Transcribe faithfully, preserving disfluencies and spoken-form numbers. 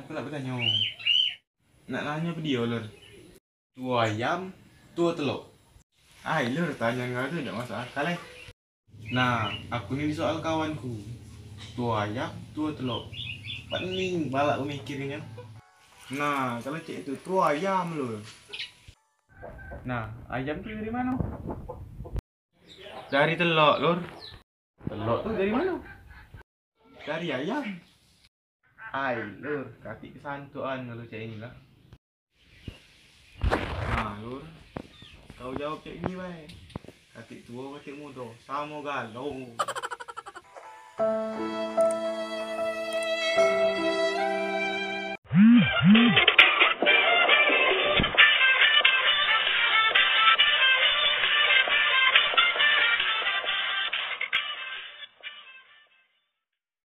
Aku nak betanyo. Nak nanyo apo dio, Lur? Tuo ayam, tuo telok. Ai, Lur, tanyaan kau tu dak masuk akal, eh. Nah, aku ni disoal kawanku. Tuo ayam, tuo telok. Pening balak ku mikirnyo. Nah, kalu cak itu, tuo ayam, Lur. Nah, ayam tu dari mano? Dari telok, Lur. Telok tu dari mano? Dari ayam. Ai, Lur, katik kesantuan kalu cak ini lah. Nah, Lur, kau jawab cak ini bae. Katik tuo, katik mudo, samo galo.